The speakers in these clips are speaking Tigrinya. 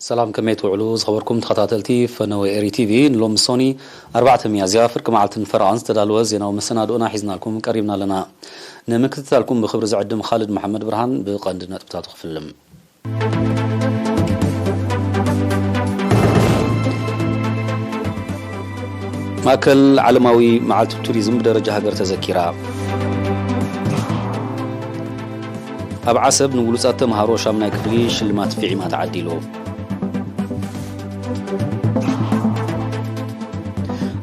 ሰላም፣ ከመይ ትውዕሉ ዝኸበርኩም ተኸታተልቲ ፈነወ ኤሪ ቲቪ? ንሎሚ ሶኒ ኣርባዕተ ሚያዝያ ፍርቂ መዓልትን ፈረቓን ዝተዳለወ ዜናዊ መሰናድኦና ሒዝናልኩም ቀሪብና ኣለና። ንምክትታልኩም ብኽብሪ ዝዕድም ኻልድ መሓመድ ብርሃን። ብቐንዲ ነጥብታቱ ክፍልም። ማእከል ዓለማዊ መዓልቲ ቱሪዝም ብደረጃ ሃገር ተዘኪራ። ኣብ ዓሰብ ንብሉጻት ተምሃሮ ሻምናይ ክፍሊ ሽልማት ፊዒማ ተዓዲሉ።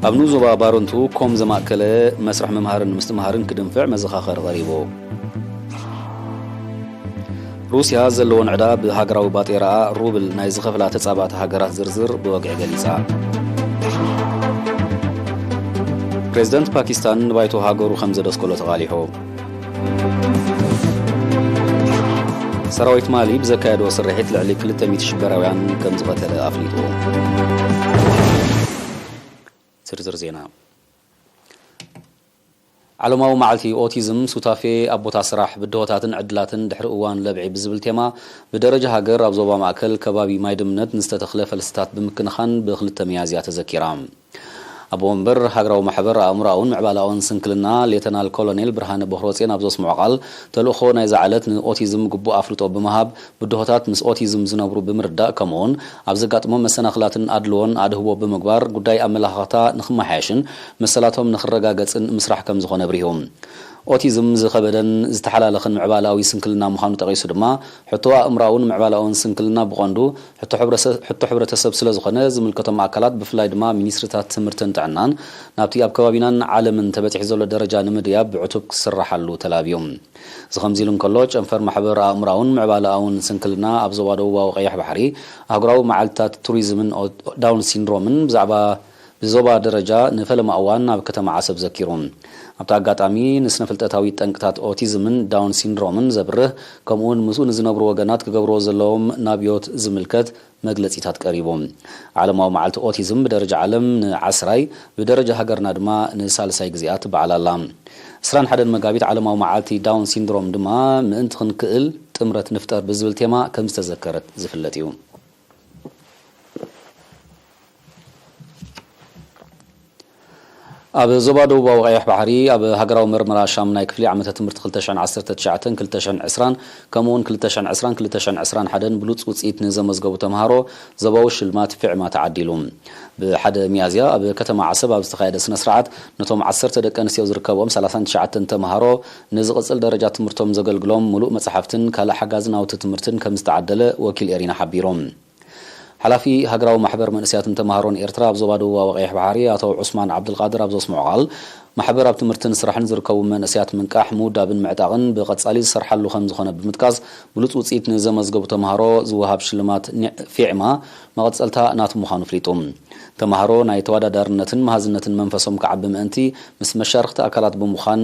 ኣብ ንኡስ ዞባ ባረንቱ ኮም ዘማእከለ መስርሕ ምምሃርን ምስትምሃርን ክድንፍዕ መዘኻኸሪ ቀሪቡ። ሩስያ ዘለዎን ዕዳ ብሃገራዊ ባጤራኣ ሩብል ናይ ዝኸፍላ ተጻባእቲ ሃገራት ዝርዝር ብወግዒ ገሊጻ። ፕሬዝደንት ፓኪስታን ንባይቶ ሃገሩ ከም ዘደስከሎ ተቓሊሑ። ሰራዊት ማሊ ብዘካየዶ ስርሒት ልዕሊ ክልተ ሚእቲ ሽበራውያን ከም ዝቐተለ ኣፍሊጡ። ዝርዝር ዜና። ዓለማዊ መዓልቲ ኦቲዝም፣ ሱታፌ ኣብ ቦታ ስራሕ፣ ብድሆታትን ዕድላትን ድሕሪ እዋን ለብዒ ብዝብል ቴማ፣ ብደረጃ ሃገር ኣብ ዞባ ማእከል ከባቢ ማይ ድምነት ንዝተተኽለ ፈልስታት ብምክንኻን ብክልተ ሚያዝያ ተዘኪራ። ኣቦ ወንበር ሃገራዊ ማሕበር ኣእምሮኣውን ምዕባለኣውን ስንክልና ሌተናል ኮሎኔል ብርሃነ ቦኽሮጼን ኣብ ዘስምዖ ቃል፣ ተልእኾ ናይዛ ዕለት ንኦቲዝም ግቡእ ኣፍልጦ ብምሃብ፣ ብድሆታት ምስ ኦቲዝም ዝነብሩ ብምርዳእ፣ ከምኡውን ኣብ ዘጋጥሞም መሰናኽላትን ኣድልዎን ኣድህቦ ብምግባር፣ ጉዳይ ኣመለኻኽታ ንኽመሓየሽን መሰላቶም ንኽረጋገጽን ምስራሕ ከም ዝኾነ ኣብሪሁ። ኦቲዝም ዝኸበደን ዝተሓላለኸን ምዕባለኣዊ ስንክልና ምዃኑ ጠቒሱ ድማ፣ ሕቶ ኣእምሮኣውን ምዕባለኣውን ስንክልና ብቐንዱ ሕቶ ሕብረሰ-፣ ሕቶ ሕብረተሰብ ስለ ዝኾነ፣ ዝምልከቶም ኣካላት ብፍላይ ድማ ሚኒስትሪታት ትምህርትን ጥዕናን ናብቲ ኣብ ከባቢናን ዓለምን ተበጺሑ ዘሎ ደረጃ ንምድያብ ብዕቱብ ክስራሓሉ ተላብዩ። እዚ ከምዚ ኢሉ እንከሎ፣ ጨንፈር ማሕበር ኣእምሮኣውን ምዕባለኣውን ስንክልና ኣብ ዞባ ደቡባዊ ቀይሕ ባሕሪ ኣህጉራዊ መዓልትታት ቱሪዝምን ኦ-፣ ዳውን ሲንድሮምን ብዛዕባ ብዞባ ደረጃ ንፈለማ እዋን ናብ ከተማ ዓሰብ ዘኪሩ። ኣብቲ ኣጋጣሚ፣ ንስነ ፍልጠታዊ ጠንቅታት ኦቲዝምን ዳውን ሲንድሮምን ዘብርህ፣ ከምኡውን ምስኡ ንዝነብሩ ወገናት ክገብርዎ ዘለዎም ናብዮት ዝምልከት መግለጺታት ቀሪቡ። ዓለማዊ መዓልቲ ኦቲዝም ብደረጃ ዓለም ንዓስራይ፣ ብደረጃ ሃገርና ድማ ንሳልሳይ ግዜኣ ትበዓል ኣላ። ዕስራን ሓደን መጋቢት ዓለማዊ መዓልቲ ዳውን ሲንድሮም ድማ ምእንቲ ክንክእል ጥምረት ንፍጠር ብዝብል ቴማ ከም ዝተዘከረት ዝፍለጥ እዩ። ኣብ ዞባ ደቡባዊ ቀይሕ ባሕሪ፣ ኣብ ሃገራዊ መርመራ ሻምናይ ክፍሊ ዓመተ ትምህርቲ ክልተ ሽሕን ዓሰርተ ትሽዓተን ክልተ ሽሕን ዕስራን፣ ከምኡውን ክልተ ሽሕን ዕስራን ክልተ ሽሕን ዕስራን ሓደን ብሉጽ ውጽኢት ንዘመዝገቡ ተምሃሮ ዞባዊ ሽልማት ፊዕማ ተዓዲሉ። ብሓደ ሚያዝያ ኣብ ከተማ ዓሰብ ኣብ ዝተኻየደ ስነ ስርዓት፣ ነቶም ዓሰርተ ደቂ ኣንስትዮ ዝርከብኦም ሰላሳን ትሽዓተን ተምሃሮ ንዝቕጽል ደረጃ ትምህርቶም ዘገልግሎም ምሉእ መጽሓፍትን ካልእ ሓጋዚ ናውቲ ትምህርትን ከም ዝተዓደለ ወኪል ኤሪና ሓቢሩ። ሓላፊ ሃገራዊ ማሕበር መንእሰያትን ተምሃሮን ኤርትራ ኣብ ዞባ ደቡባዊ ቀይሕ ባሕሪ ኣቶ ዑስማን ዓብዱልቃድር ኣብ ዘስምዖ ቃል፣ ማሕበር ኣብ ትምህርትን ስራሕን ዝርከቡ መንእሰያት ምንቃሕ፣ ምውዳብን ምዕጣቕን ብቐጻሊ ዝሰርሓሉ ከም ዝኾነ ብምጥቃስ፣ ብሉጽ ውጽኢት ንዘመዝገቡ ተምሃሮ ዝወሃብ ሽልማት ኒ-፣ ፊዕማ መቐጸልታ ናቱ ምዃኑ ኣፍሊጡ። ተምሃሮ ናይ ተወዳዳርነትን መሃዝነትን መንፈሶም ክዓቢ ምእንቲ፣ ምስ መሻርኽቲ ኣካላት ብምዃን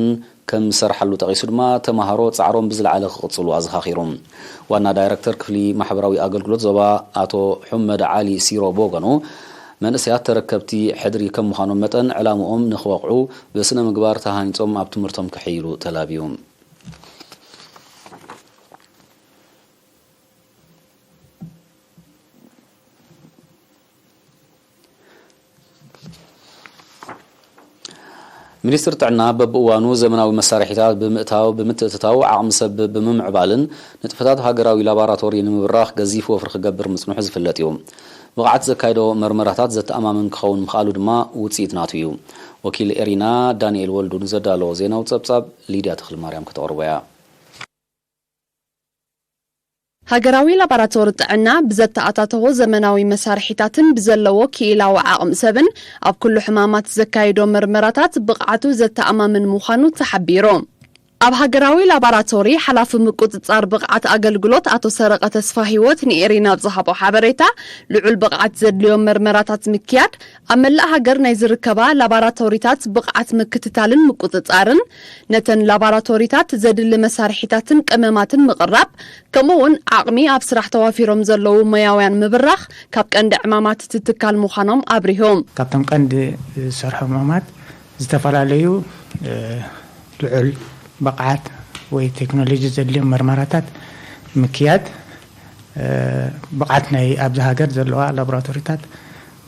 ከም ዝሰርሓሉ ጠቒሱ ድማ፣ ተምሃሮ ጻዕሮም ብዝለዓለ ክቕጽሉ ኣዘኻኺሩ። ዋና ዳይረክተር ክፍሊ ማሕበራዊ ኣገልግሎት ዞባ ኣቶ ሑመድ ዓሊ ሲሮ ብወገኑ፣ መንእሰያት ተረከብቲ ሕድሪ ከም ምዃኖም መጠን፣ ዕላምኦም ንኽወቕዑ ብስነ ምግባር ተሃኒጾም ኣብ ትምህርቶም ክሕይሉ ተላብዩ። ሚኒስትሪ ጥዕና በብእዋኑ ዘመናዊ መሳርሒታት ብምእታው፣ ብምትእትታው፣ ዓቕሚ ሰብ ብምምዕባልን ንጥፈታት ሃገራዊ ላቦራቶሪ ንምብራኽ ገዚፍ ወፍሪ ክገብር ምጽንሑ ዝፍለጥ እዩ። ብቕዓት ዘካየዶ መርመራታት ዘተኣማምን ክኸውን ምኽኣሉ ድማ ውጽኢት ናቱ እዩ። ወኪል ኤሪና ዳንኤል ወልዱ ንዘዳለዎ ዜናዊ ጸብጻብ ሊድያ ተኽለማርያም ከተቕርቦ እያ። ሃገራዊ ላቦራቶሪ ጥዕና ብዘተኣታተዎ ዘመናዊ መሳርሒታትን ብዘለዎ ክኢላዊ ዓቕሚ ሰብን ኣብ ኩሉ ሕማማት ዘካይዶ መርመራታት ብቕዓቱ ዘተኣማምን ምዃኑ ተሓቢሩ። ኣብ ሃገራዊ ላቦራቶሪ ሓላፊ ምቁጽጻር ብቕዓት ኣገልግሎት ኣቶ ሰረቐ ተስፋሂወት ንኤሪና ኣብ ዝሃቦ ሓበሬታ፣ ልዑል ብቕዓት ዘድልዮም መርመራታት ምክያድ፣ ኣብ መላእ ሃገር ናይ ዝርከባ ላባራቶሪታት ብቕዓት ምክትታልን ምቁጽጻርን፣ ነተን ላባራቶሪታት ዘድሊ መሳርሒታትን ቀመማትን ምቕራብ፣ ከምኡ'ውን ዓቕሚ ኣብ ስራሕ ተዋፊሮም ዘለዉ ሞያውያን ምብራኽ ካብ ቀንዲ ዕማማት እቲ ትካል ምዃኖም ኣብሪሆም። ካብቶም ቀንዲ ዝሰርሖ ዕማማት ዝተፈላለዩ፣ እ፣ ልዑል ብቕዓት ወይ ቴክኖሎጂ ዘድልዮም መርመራታት ምክያድ፣ ብቕዓት ናይ ኣብዚ ሃገር ዘለዋ ላቦራቶሪታት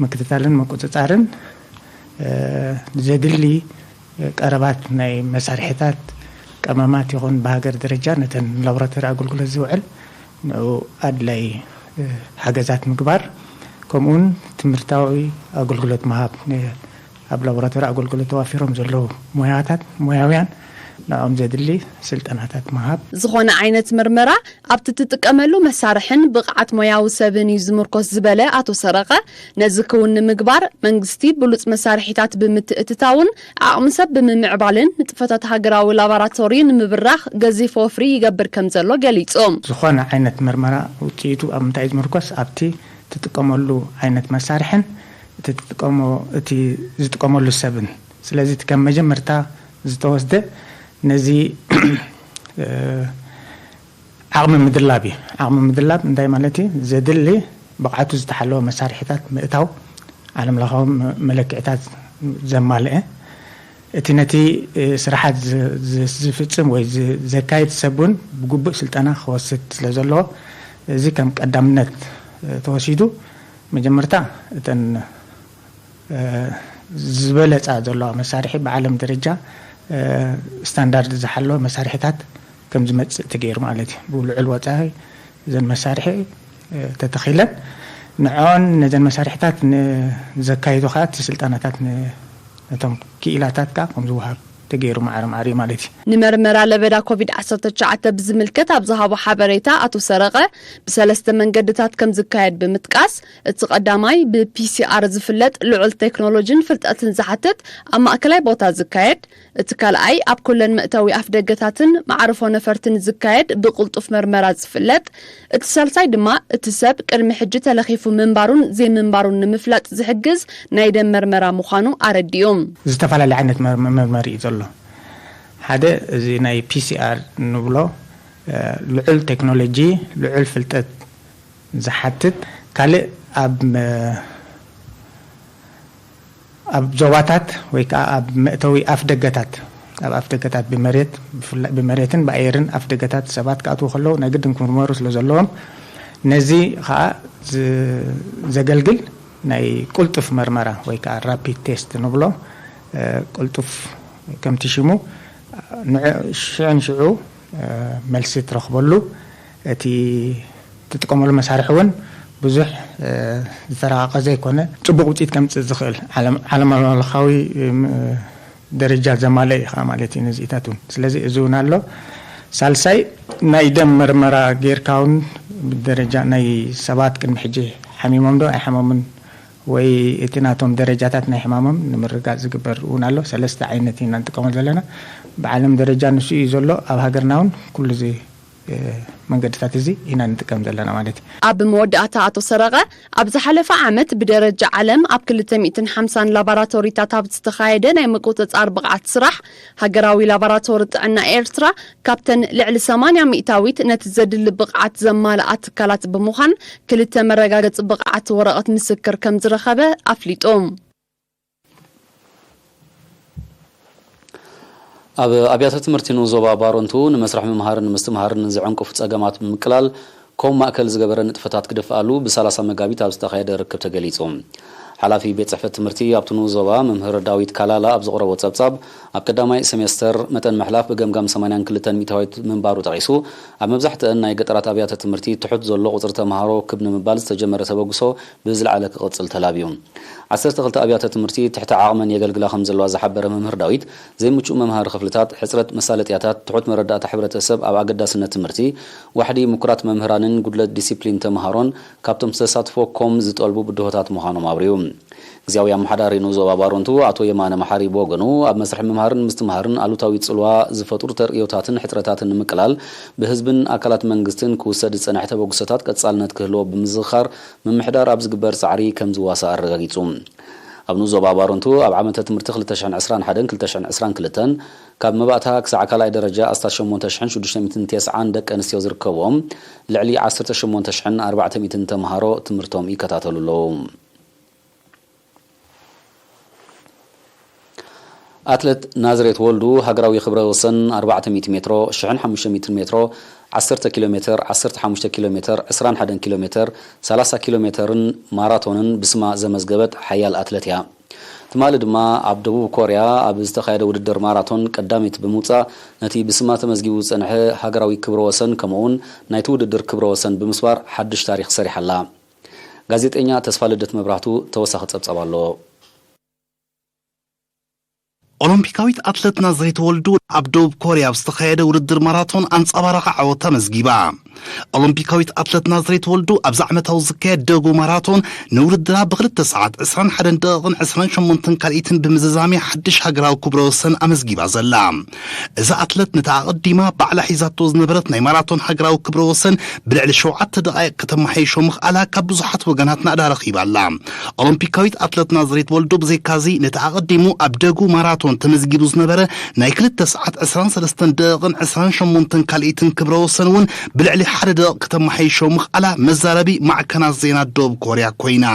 ምክትታልን ምቁፅፃርን፣ ዘድሊ ቀረባት ናይ መሳርሒታት፣ ቀመማት ይኹን ብሃገር ደረጃ ነተን ላቦራቶሪ ኣገልግሎት ዝውዕል ንኡ ኣድላይ ሓገዛት ምግባር፣ ከምኡውን ትምህርታዊ ኣገልግሎት ምሃብ፣ ኣብ ላቦራቶሪ ኣገልግሎት ተዋፊሮም ዘለዉ ሞያታት፣ ሞያውያን ንዕኦም ዘድሊ ስልጠናታት ምሃብ። ዝኾነ ዓይነት ምርመራ ኣብቲ ትጥቀመሉ መሳርሕን ብቕዓት ሞያዊ ሰብን እዩ ዝምርኮስ ዝበለ ኣቶ ሰረቐ፣ ነዚ ክውን ንምግባር መንግስቲ ብሉፅ መሳርሒታት ብምትእትታውን ዓቕሚ ሰብ ብምምዕባልን ንጥፈታት ሃገራዊ ላቦራቶሪ ንምብራኽ ገዚፍ ወፍሪ ይገብር ከም ዘሎ ገሊጹ። ዝኾነ ዓይነት ምርመራ ውፅኢቱ ኣብ ምንታይ እዩ ዝምርኮስ? ኣብቲ ትጥቀመሉ ዓይነት መሳርሕን እቲ ትጥቀሞ-፣ እቲ ዝጥቀመሉ ሰብን። ስለዚ እቲ ከም መጀመርታ ዝተወስደ ነዚ ዓቕሚ ምድላብ እዩ። ዓቕሚ ምድላብ እንታይ ማለት እዩ? ዘድሊ ብቕዓቱ ዝተሓለወ መሳርሒታት ምእታው፣ ዓለም ለኻዊ መ-፣ መለክዕታት ዘማልአ፣ እቲ ነቲ ስራሓት ዝ-፣ ዝ-፣ ዝፍጽም ወይ ዝ-፣ ዘካይድ ሰብ እውን ብግቡእ ስልጠና ክወስድ ስለ ዘለዎ፣ እዚ ከም ቀዳምነት ተወሲዱ፣ መጀመርታ እተን ዝበለጻ ዘለዋ መሳርሒ ብዓለም ደረጃ ስታንዳርድ ዝሓለወ መሳርሒታት ከም ዝመጽእ ተገይሩ ማለት እዩ። ብልዑል ወጻኢ እዘን መሳርሒ ተተኺለን፣ ንዕኦን ነዘን መሳርሒታት ንዘካይዱ ከዓ እቲ ስልጠናታት ን-፣ ነቶም ክኢላታት ከዓ ከም ዝወሃብ ተገይሩ ማዕረ ማዕረ እዩ ማለት እዩ። ንመርመራ ለበዳ ኮቪድ ዓሰርተ ትሽዓተ ብዝምልከት ኣብ ዝሃቦ ሓበሬታ ኣቶ ሰረቐ ብሰለስተ መንገድታት ከም ዝካየድ ብምጥቃስ፣ እቲ ቀዳማይ ብፒሲኣር ዝፍለጥ ልዑል ቴክኖሎጂን ፍልጠትን ዝሓትት ኣብ ማእከላይ ቦታ ዝካየድ፣ እቲ ካልኣይ ኣብ ኩለን መእተዊ ኣፍደገታትን መዓርፎ ነፈርትን ዝካየድ ብቕልጡፍ መርመራ ዝፍለጥ፣ እቲ ሳልሳይ ድማ እቲ ሰብ ቅድሚ ሕጂ ተለኺፉ ምንባሩን ዘይምንባሩን ንምፍላጥ ዝሕግዝ ናይ ደም መርመራ ምዃኑ ኣረዲኡ። ዝተፈላለየ ዓይነት መር-፣ መርመሪ እዩ ዘሎ። ሓደ እዚ ናይ ፒሲኣር ንብሎ፣ እ፣ ልዑል ቴክኖሎጂ፣ ልዑል ፍልጠት ዝሓትት፣ ካልእ ኣብ መ-፣ ኣብ ዞባታት ወይ ከዓ ኣብ መእተዊ ኣፍደገታት፣ ኣብ ኣፍደገታት ብመሬት፣ ብፍላ-፣ ብመሬትን ብኣየርን ኣፍደገታት ሰባት ክኣትዉ ከለዉ ናይ ግድን ክምርመሩ ስለ ዘለዎም፣ ነዚ ከዓ ዝ-፣ ዘገልግል ናይ ቅልጡፍ መርመራ ወይ ከዓ ራፒድ ቴስት ንብሎ፣ እ፣ ቅልጡፍ ከምቲ ሽሙ ንዕ-፣ ሽዕን ሽዑ፣ እ፣ መልሲ ትረኽበሉ፣ እቲ ትጥቀመሉ መሳርሒ እውን ብዙሕ፣ እ፣ ዝተራቐቐ ዘይኮነ፣ ጽቡቕ ውጽኢት ከምጽእ ዝኽእል ዓለም-፣ ዓለም ለኻዊ፣ እ፣ ደረጃ ዘማልአ እዩ ኸዓ ማለት እዩ ነዚኢታት እውን። ስለዚ እዚ እውን ኣሎ። ሳልሳይ ናይ ደም መርመራ ጌርካ እውን ብደረጃ ናይ ሰባት ቅድሚ ሕጂ ሓሚሞም ዶ ኣይሓመሙን ወይ እቲ ናቶም ደረጃታት ናይ ሕማሞም ንምርጋጽ ዝግበር እውን ኣሎ። ሰለስተ ዓይነት ኢና ንጥቀመሉ ዘለና። ብዓለም ደረጃ ንሱ እዩ ዘሎ። ኣብ ሃገርና እውን ኩሉ እዚ፣ እ፣ መንገድታት እዚ ኢና ንጥቀም ዘለና ማለት እዩ። ኣብ መወዳእታ ኣቶ ሰረቐ፣ ኣብ ዝሓለፈ ዓመት ብደረጃ ዓለም ኣብ ክልተ ሚእትን ሓምሳን ላቦራቶሪታት ኣብ ዝተኻየደ ናይ ምቁጽጻር ብቕዓት ስራሕ፣ ሃገራዊ ላቦራቶሪ ጥዕና ኤርትራ ካብተን ልዕሊ ሰማንያ ሚእታዊት ነቲ ዘድሊ ብቕዓት ዘማልኣ ትካላት ብምዃን፣ ክልተ መረጋገጺ ብቕዓት ወረቐት ምስክር ከም ዝረኸበ ኣፍሊጡ። ኣብ ኣብያተ ትምህርቲ ንኡስ ዞባ ባሮንቱ ንመስርሕ ምምሃርን ምስትምሃርን ዘዐንቅፉ ጸገማት ብምቅላል ኮም ማእከል ዝገበረ ንጥፈታት ክድፍኣሉ ብሰላሳ መጋቢት ኣብ ዝተኻየደ ርክብ ተገሊጹ። ሓላፊ ቤት ጽሕፈት ትምህርቲ ኣብቲ ንኡስ ዞባ መምህር ዳዊት ካላላ ኣብ ዘቕረቦ ጸብጻብ፣ ኣብ ቀዳማይ ሴሜስተር መጠን ምሕላፍ ብገምጋም ሰማንያን ክልተን ሚእታዊት ምንባሩ ጠቒሱ፣ ኣብ መብዛሕትአን ናይ ገጠራት ኣብያተ ትምህርቲ ትሑት ዘሎ ቁጽሪ ተምሃሮ ክብ ንምባል ዝተጀመረ ተበግሶ ብዝለዓለ ክቕጽል ተላብዩ። ዓሰርተ ክልተ ኣብያተ ትምህርቲ ትሕቲ ዓቕመን የገልግላ ከም ዘለዋ ዝሓበረ መምህር ዳዊት፣ ዘይምቹእ መምሃሪ ክፍልታት፣ ሕጽረት መሳለጥያታት፣ ትሑት መረዳእታ ሕብረተሰብ ኣብ ኣገዳስነት ትምህርቲ፣ ዋሕዲ ምኩራት መምህራንን ጉድለት ዲሲፕሊን ተምሃሮን ካብቶም ዝተሳትፎ ኮም ዝጠልቡ ብድሆታት ምዃኖም ኣብሪሁ። ግዝያዊ ኣመሓዳሪ ንኡስ ዞባ ባሮንቱ ኣቶ የማነ መሓሪ ብወገኑ፣ ኣብ መስርሕ ምምሃርን ምስትምሃርን ኣሉታዊ ጽልዋ ዝፈጥሩ ተርእዮታትን ሕጽረታትን ንምቅላል ብህዝብን ኣካላት መንግስትን ክውሰድ ዝጸንሐ ተበግሶታት ቀጻልነት ክህልዎ ብምዝኽኻር፣ ምምሕዳር ኣብ ዝግበር ጻዕሪ ከም ዝዋሳእ ኣረጋጊጹ። ኣብ ንኡስ ዞባ ባሮንቱ ኣብ ዓመተ ትምህርቲ ክልተ ሽሕን ዕስራን ሓደን ክልተ ሽሕን ዕስራን ክልተን ካብ መባእታ ክሳዕ ካልኣይ ደረጃ ኣስታት ሸሞንተ ሽሕን ሽዱሽተ ሚእትን ተስዓን ደቂ ኣንስትዮ ዝርከብዎም ልዕሊ ዓሰርተ ሸሞንተ ሽሕን ኣርባዕተ ሚእትን ተምሃሮ ትምህርቶም ይከታተሉ ኣለዉ። ኣትለት ናዝሬት ወልዱ ሃገራዊ ክብረ ወሰን ኣርባዕተ ሚእቲ ሜትሮ፣ ሽሕን ሓሙሽተ ሚእትን ሜትሮ፣ ዓሰርተ ኪሎ ሜትር፣ ዓሰርተ ሓሙሽተ ኪሎ ሜትር፣ ዕስራን ሓደን ኪሎ ሜትር፣ ሰላሳ ኪሎ ሜትርን ማራቶንን ብስማ ዘመዝገበት ሓያል ኣትለት እያ። ትማሊ ድማ ኣብ ደቡብ ኮርያ ኣብ ዝተኻየደ ውድድር ማራቶን ቀዳመይቲ ብምውጻእ፣ ነቲ ብስማ ተመዝጊቡ ዝጸንሐ ሃገራዊ ክብረ ወሰን፣ ከምኡ'ውን ናይቲ ውድድር ክብረ ወሰን ብምስባር ሓድሽ ታሪኽ ሰሪሓ ኣላ። ጋዜጠኛ ተስፋ ልደት መብራህቱ ተወሳኺ ጸብጻብ ኣለዎ። ኦሎምፒካዊት ኣትለት ናዝሬት ወልዱ ኣብ ደቡብ ኮርያ ኣብ ዝተኻየደ ውድድር ማራቶን ኣንጸባራቒ ዓወት ኣመዝጊባ። ኦሎምፒካዊት ኣትለት ናዝሬት ወልዱ ኣብዚ ዓመታዊ ዝካየድ ደጉ ማራቶን ንውድድራ ብክልተ ሰዓት ዕስራን ሓደን ደቂቕን ዕስራን ሸሞንተን ካልኢትን ብምዝዛም ሓድሽ ሃገራዊ ክብረ ወሰን ኣመዝጊባ ዘላ። እዛ ኣትለት ነታ ኣቐዲማ ባዕላ ሒዛቶ ዝነበረት ናይ ማራቶን ሃገራዊ ክብረ ወሰን ብልዕሊ ሸውዓተ ደቓይቕ ከተመሓይሾ ምኽኣላ ካብ ብዙሓት ወገናት ናእዳ ረኺባ ኣላ። ኦሎምፒካዊት ኣትለት ናዝሬት ወልዱ ብዘይካዚ ነቲ ኣቐዲሙ ኣብ ደጉ ማራቶን ተመዝጊቡ ዝነበረ ናይ ክልተ ሰዓት ዕስራን ሰለስተን ደቂቕን ዕስራን ሸሞንተን ካልኢትን ክብረ ወሰን እውን ብልዕሊ ሓደ ደቂቕ ከተመሓይሾ ምኽኣላ መዛረቢ ማዕከናት ዜና ደቡብ ኮርያ ኮይና።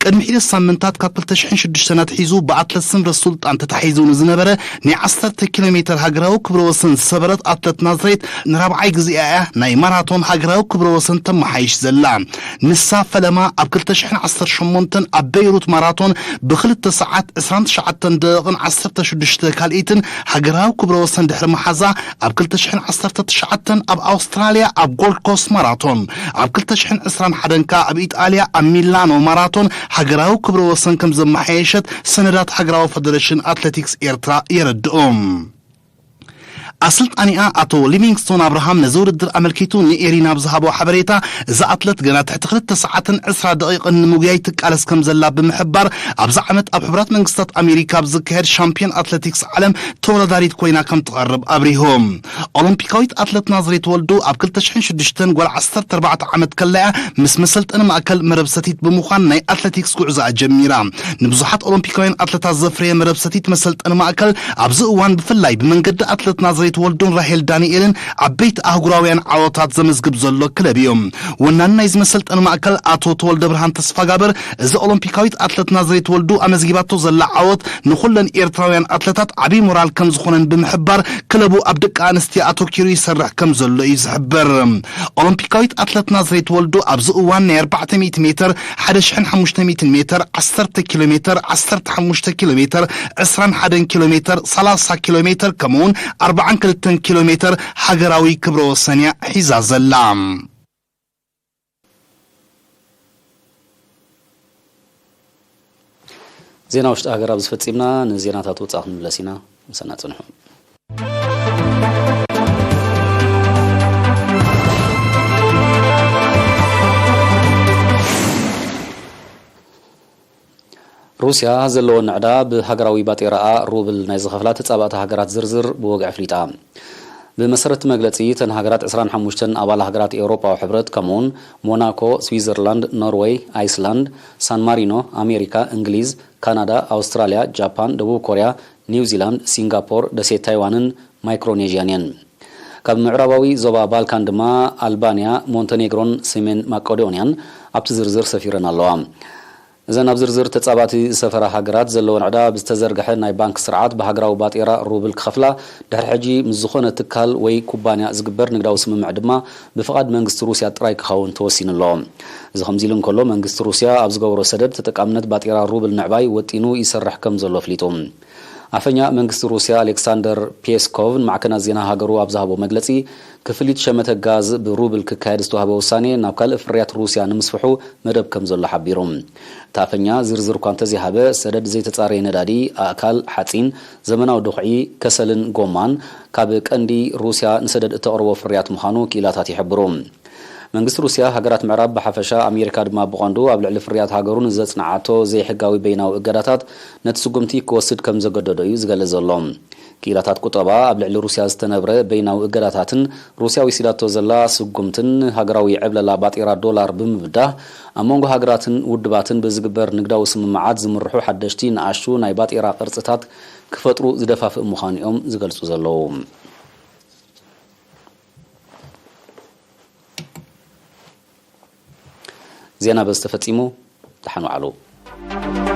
ቅድሚ ሒደት ሳምንታት ካብ ክልተ ሽሕን ሽዱሽተን ኣትሒዙ ብኣትለት ስምረት ሱልጣን ተታሒዙ ንዝነበረ ናይ ዓሰርተ ኪሎ ሜትር ሃገራዊ ክብረ ወሰን ዝሰበረት ኣትለት ናዝሬት ንራብዓይ ግዜኣ እያ ናይ ማራቶን ሃገራዊ ክብረ ወሰን ተመሓይሽ ዘላ። ንሳ ፈለማ ኣብ ክልተ ሽሕን ዓሰርተ ሸሞንተን ኣብ በይሩት ማራቶን ብክልተ ሰዓት ዕስራን ትሽዓተን ደቂቕን ዓሰርተ ሽዱሽተ ካልኢትን ሃገራዊ ክብረ ወሰን ድሕሪ መሓዛ፣ ኣብ ክልተ ሽሕን ዓሰርተ ትሽዓተን ኣብ ኣውስትራልያ ኣብ ጎልድ ኮስት ማራቶን፣ ኣብ ክልተ ሽሕን ዕስራን ሓደን ከኣ ኣብ ኢጣልያ ኣብ ሚላኖ ማራቶን ሃገራዊ ክብረ ወሰን ከም ዘመሓየሸት ሰነዳት ሃገራዊ ፈደረሽን ኣትሌቲክስ ኤርትራ የረድኡ። ኣሰልጣኒኣ ኣቶ ሊቪንግስቶን ኣብርሃም ነዚ ውድድር ኣመልኪቱ ንኤሪና ኣብ ዝሃቦ ሓበሬታ፣ እዛ ኣትለት ገና ትሕቲ ክልተ ሰዓትን ዕስራ ደቂቕን ንምጉያይ ትቃለስ ከም ዘላ ብምሕባር፣ ኣብዚ ዓመት ኣብ ሕቡራት መንግስታት ኣሜሪካ ኣብ ዝካየድ ሻምፒዮን ኣትሌቲክስ ዓለም ተወዳዳሪት ኮይና ከም ትቐርብ ኣብሪሁ። ኦሎምፒካዊት ኣትለት ናዝሬት ወልዱ ኣብ ክልተ ሽሕን ሽዱሽተን ጓል ዓሰርተ ኣርባዕተ ዓመት ከላ እያ ምስ መሰልጠኒ ማእከል መረብ ሰቲት ብምዃን ናይ ኣትሌቲክስ ጉዕዞኣ ጀሚራ። ንብዙሓት ኦሎምፒካውያን ኣትለታት ዘፍረየ መረብ ሰቲት መሰልጠኒ ማእከል ኣብዚ እዋን ብፍላይ ብመንገዲ ኣትለት ናዝሬት ወልዱን ራሄል ዳንኤልን ዓበይቲ ኣህጉራውያን ዓወታት ዘመዝግብ ዘሎ ክለብ እዩ። ወናኒ ናይዚ መሰልጠኒ ማእከል ኣቶ ተወልደ ብርሃን ተስፋጋብር፣ እዚ ኦሎምፒካዊት ኣትለት ናዝሬት ወልዱ ኣመዝጊባቶ ዘላ ዓወት ንኹለን ኤርትራውያን ኣትለታት ዓቢ ሞራል ከም ዝኾነን ብምሕባር፣ ክለቡ ኣብ ደቂ ኣንስትዮ ኣተኪሩ ይሰርሕ ከም ዘሎ እዩ ዝሕበር። ኦሎምፒካዊት ኣትለት ናዝሬት ወልዱ ኣብዚ እዋን ናይ ኣርባዕተ ሚእቲ ሜትር፣ ሓደ ሽሕን ሓሙሽተ ሚእትን ሜትር፣ ዓሰርተ ኪሎ ሜትር፣ ዓሰርተ ሓሙሽተ ኪሎ ሜትር፣ ዕስራን ሓደን ኪሎ ሜትር፣ ሰላሳ ኪሎ ሜትር፣ ከምኡውን ኣርባዓን ክልተን ኪሎ ሜትር ሃገራዊ ክብረ ወሰን እያ ሒዛ ዘላ። ዜና ውሽጢ ሃገር ኣብዚ ፈጺምና። ንዜናታት ወጻኢ ክንምለስ ኢና። ምሳና ጽንሑ። ሩስያ ዘለወን ዕዳ ብሃገራዊ ባጤራኣ ሩብል ናይ ዝኸፍላ ተጻባእቲ ሃገራት ዝርዝር ብወግዒ ኣፍሊጣ። ብመሰረት መግለጺ፣ እተን ሃገራት ዕስራን ሓሙሽተን ኣባል ሃገራት ኤውሮጳዊ ሕብረት፣ ከምኡውን ሞናኮ፣ ስዊዘርላንድ፣ ኖርወይ፣ ኣይስላንድ፣ ሳን ማሪኖ፣ ኣሜሪካ፣ እንግሊዝ፣ ካናዳ፣ ኣውስትራልያ፣ ጃፓን፣ ደቡብ ኮርያ፣ ኒውዚላንድ፣ ሲንጋፖር፣ ደሴት ታይዋንን ማይክሮኔዥያን እየን። ካብ ምዕራባዊ ዞባ ባልካን ድማ ኣልባንያ፣ ሞንተኔግሮን ሰሜን ማቄዶንያን ኣብቲ ዝርዝር ሰፊረን ኣለዋ። እዘን ኣብ ዝርዝር ተጻባቲ ዝሰፈራ ሃገራት ዘለወን ዕዳ ብዝተዘርግሐ ናይ ባንክ ስርዓት ብሃገራዊ ባጤራ ሩብል ክኸፍላ፣ ድሕሪ ሕጂ ምስ ዝኾነ ትካል ወይ ኩባንያ ዝግበር ንግዳዊ ስምምዕ ድማ ብፍቓድ መንግስቲ ሩስያ ጥራይ ክኸውን ተወሲኑ ኣሎ። እዚ ከምዚ ኢሉ እንከሎ፣ መንግስቲ ሩስያ ኣብ ዝገበሮ ሰደድ ተጠቃምነት ባጤራ ሩብል ምዕባይ ወጢኑ ይሰርሕ ከም ዘሎ ኣፍሊጡ። ኣፈኛ መንግስቲ ሩስያ ኣሌክሳንደር ፔስኮቭ ንማዕከናት ዜና ሃገሩ ኣብ ዝሃቦ መግለጺ፣ ክፍሊት ሸመተ ጋዝ ብሩብል ክካየድ ዝተዋህበ ውሳኔ ናብ ካልእ ፍርያት ሩስያ ንምስፍሑ መደብ ከም ዘሎ ሓቢሩ። እቲ ኣፈኛ ዝርዝር እኳ እንተዘይሃበ፣ ሰደድ ዘይተጻረየ ነዳዲ፣ ኣእካል፣ ሓጺን፣ ዘመናዊ ድኹዒ፣ ከሰልን ጎማን ካብ ቀንዲ ሩስያ ንሰደድ እተቕርቦ ፍርያት ምዃኑ ክኢላታት ይሕብሩ። መንግስቲ ሩስያ፣ ሃገራት ምዕራብ ብሓፈሻ፣ ኣሜሪካ ድማ ብቐንዱ ኣብ ልዕሊ ፍርያት ሃገሩ ንዘጽንዓቶ ዘይሕጋዊ በይናዊ እገዳታት ነቲ ስጉምቲ ክወስድ ከም ዘገደዶ እዩ ዝገልጽ ዘሎ። ክኢላታት ቁጠባ ኣብ ልዕሊ ሩስያ ዝተነብረ በይናዊ እገዳታትን ሩስያ ወሲዳቶ ዘላ ስጉምትን ሃገራዊ ዕብለላ ባጤራ ዶላር ብምብዳህ ኣብ መንጎ ሃገራትን ውድባትን ብዝግበር ንግዳዊ ስምምዓት ዝምርሑ ሓደሽቲ ንኣሽቱ ናይ ባጤራ ቅርጽታት ክፈጥሩ ዝደፋፍእ ምዃኑ እዮም ዝገልጹ ዘለዉ። ዜና በዚ ተፈጺሙ። ደሓን ዋዕሉ።